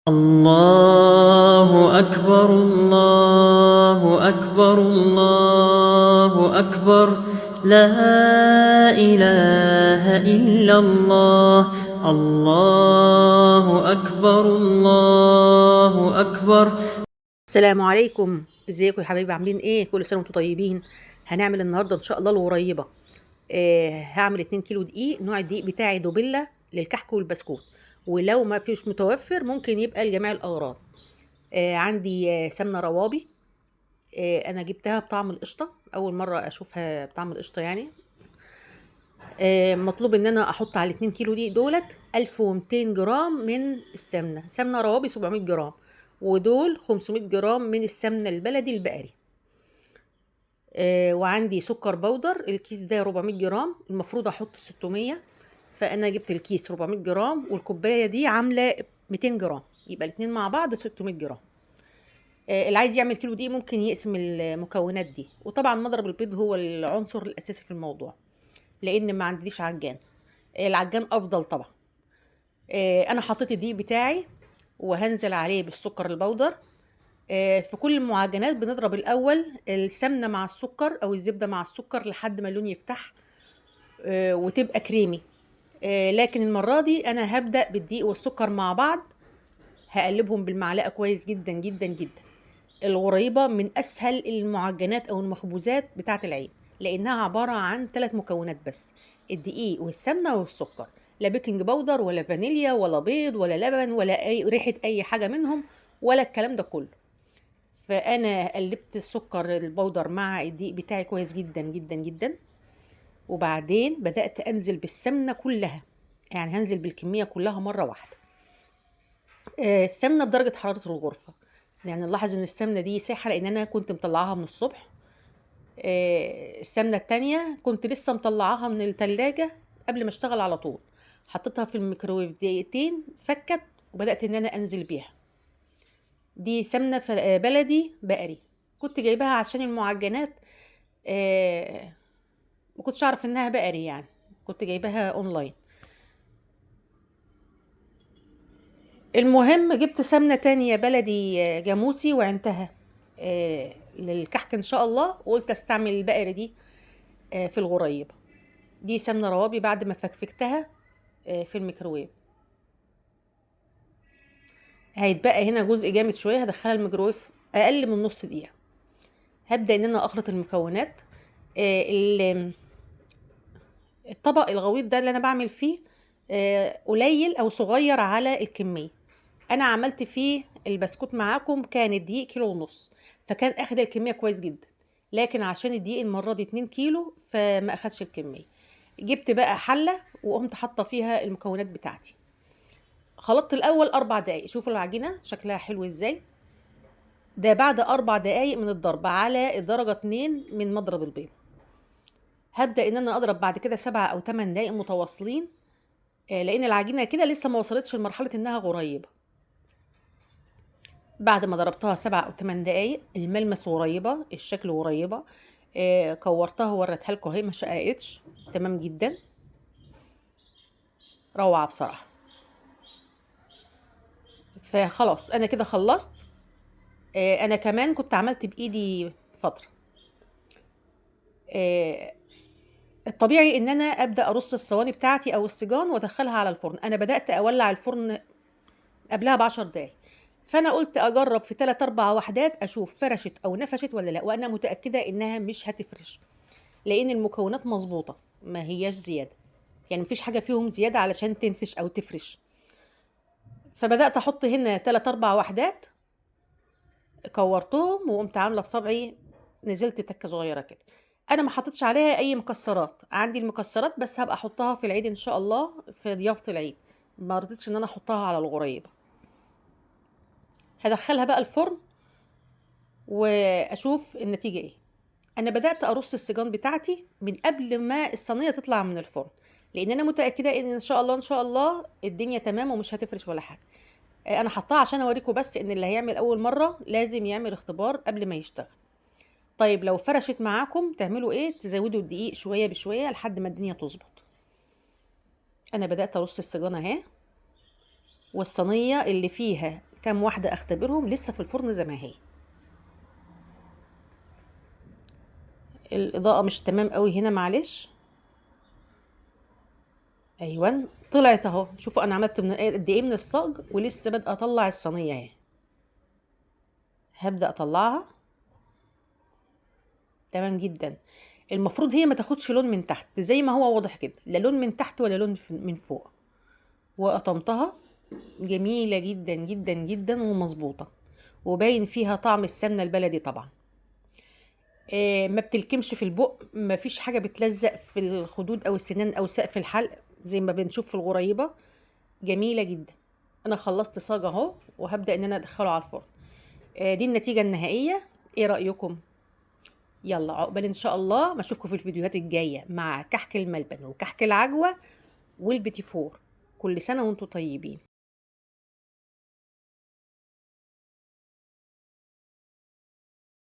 الله أكبر الله أكبر الله أكبر لا إله إلا الله الله أكبر الله أكبر. السلام عليكم، ازيكم يا حبايبي؟ عاملين ايه؟ كل سنة وانتم طيبين. هنعمل النهارده ان شاء الله الغريبة. هعمل 2 كيلو دقيق. نوع الدقيق بتاعي دوبيلا للكحك والبسكوت، ولو ما فيش متوفر ممكن يبقى لجميع الاغراض. عندي سمنه روابي، انا جبتها بطعم القشطه، اول مرة اشوفها بطعم القشطه يعني. مطلوب ان انا احط على 2 كيلو دقيق دولت 1200 جرام من السمنة، سمنه روابي 700 جرام، ودول 500 جرام من السمنة البلدي البقري. وعندي سكر بودر، الكيس ده 400 جرام، المفروض احط 600، فانا جبت الكيس 400 جرام، والكوبايه دي عامله 200 جرام، يبقى الاتنين مع بعض 600 جرام. اللي عايز يعمل كيلو دقيق ممكن يقسم المكونات دي، وطبعا مضرب البيض هو العنصر الاساسي في الموضوع، لان ما عنديش عجان، العجان افضل طبعا. انا حطيت الدقيق بتاعي وهنزل عليه بالسكر البودر. في كل المعجنات بنضرب الاول السمنة مع السكر او الزبدة مع السكر لحد ما اللون يفتح، وتبقى كريمي. لكن المرة دي انا هبدا بالدقيق والسكر مع بعض، هقلبهم بالمعلقه كويس جدا جدا جدا. الغريبة من اسهل المعجنات او المخبوزات بتاعه العيد، لانها عبارة عن 3 مكونات بس، الدقيق والسمنه والسكر، لا baking powder ولا فانيليا ولا بيض ولا لبن ولا اي ريحه اي حاجة منهم ولا الكلام ده كله. فانا قلبت السكر البودر مع الدقيق بتاعي كويس جدا جدا جدا، وبعدين بدات انزل بالسمنه كلها، يعني هنزل بالكمية كلها مرة واحدة. السمنة بدرجة حرارة الغرفة، يعني نلاحظ ان السمنة دي ساحة لان انا كنت مطلعاها من الصبح. السمنة التانية كنت لسه مطلعاها من التلاجة قبل ما اشتغل على طول، حطيتها في الميكروويف دقيقتين فكت وبدات ان انا انزل بيها. دي سمنه بلدي بقري، كنت جايباها عشان المعجنات، ما كنتش اعرف انها بقري يعني، كنت جايباها اونلاين. المهم جبت سمنه تانية بلدي جاموسي وعنتها للكحك ان شاء الله، وقلت استعمل البقري دي في الغريبة. دي سمنه روابي بعد ما فكفكتها في الميكروويف. هيتبقى هنا جزء جامد شوية، هدخلها الميكروويف اقل من نص دقيقة. هبدا ان انا اخلط المكونات. الطبق الغويط ده اللي انا بعمل فيه قليل او صغير على الكمية. انا عملت فيه البسكوت معاكم كان الدقيق كيلو ونص، فكان اخد الكمية كويس جدا، لكن عشان الدقيق المرة دي 2 كيلو فما اخدش الكمية. جبت بقى حله وقمت حاطه فيها المكونات بتاعتي. خلطت الاول 4 دقايق، شوفوا العجينة شكلها حلو ازاي. ده بعد 4 دقايق من الضرب على الدرجة 2 من مضرب البيض. هبدا ان انا اضرب بعد كده 7 او 8 دقايق متواصلين، لان العجينة كده لسه ما وصلتش لمرحلة انها غريبة. بعد ما ضربتها 7 او 8 دقايق الملمس غريبة، الشكل غريبة، كورتها ووريتها لكم اهي، ما شققتش، تمام جدا، روعه بصراحة. فخلاص انا كده خلصت. انا كمان كنت عملت بايدي فترة. الطبيعي ان انا ابدا ارص الصواني بتاعتي او السجان وادخلها على الفرن. انا بدات اولع الفرن قبلها ب10 دقايق، فانا قلت اجرب في 3 4 وحدات اشوف فرشت او نفشت ولا لا، وانا متاكدة انها مش هتفرش لان المكونات مظبوطة، ما هياش زيادة، يعني مفيش حاجة فيهم زيادة علشان تنفش او تفرش. فبدات احط هنا 3 4 وحدات، كورتهم وقمت عامله بصبعي نزلت تكه صغيرة كده. انا ما حطيتش عليها اي مكسرات، عندي المكسرات بس هبقى احطها في العيد ان شاء الله في ضيافة العيد، ما رضيتش ان انا احطها على الغريبة. هدخلها بقى الفرن واشوف النتيجة ايه. انا بدات ارص السجان بتاعتي من قبل ما الصينية تطلع من الفرن، لان انا متاكدة ان ان شاء الله ان شاء الله الدنيا تمام ومش هتفرش ولا حاجة. انا حطاها عشان اوريكم بس ان اللي هيعمل اول مرة لازم يعمل اختبار قبل ما يشتغل. طيب لو فرشت معاكم تعملوا ايه؟ تزودوا الدقيق شوية بشوية لحد ما الدنيا تظبط. انا بدات ارص السجان اهي، والصينيه اللي فيها كام واحدة اختبرهم لسه في الفرن زي ما هي. الاضاءة مش تمام قوي هنا معلش. ايوه طلعت اهو. شوفوا انا عملت من قد ايه من الصاج، ولسه بادئه اطلع الصينية اهي. هبدا اطلعها. تمام جدا. المفروض هي ما تاخدش لون من تحت زي ما هو واضح كده، لا لون من تحت ولا لون من فوق. وقطمتها جميلة جدا جدا جدا ومظبوطه، وباين فيها طعم السمنة البلدي طبعا. ما بتلكمش في البق، ما فيش حاجة بتلزق في الخدود او السنان او سقف الحلق زي ما بنشوف في الغريبة. جميلة جدا. انا خلصت صاج اهو، وهبدا ان انا ادخله على الفرن. دي النتيجة النهائية. ايه رايكم؟ يلا عقبال ان شاء الله ما اشوفكم في الفيديوهات الجاية مع كحك الملبن وكحك العجوه والبيتي فور. كل سنة وانتم طيبين.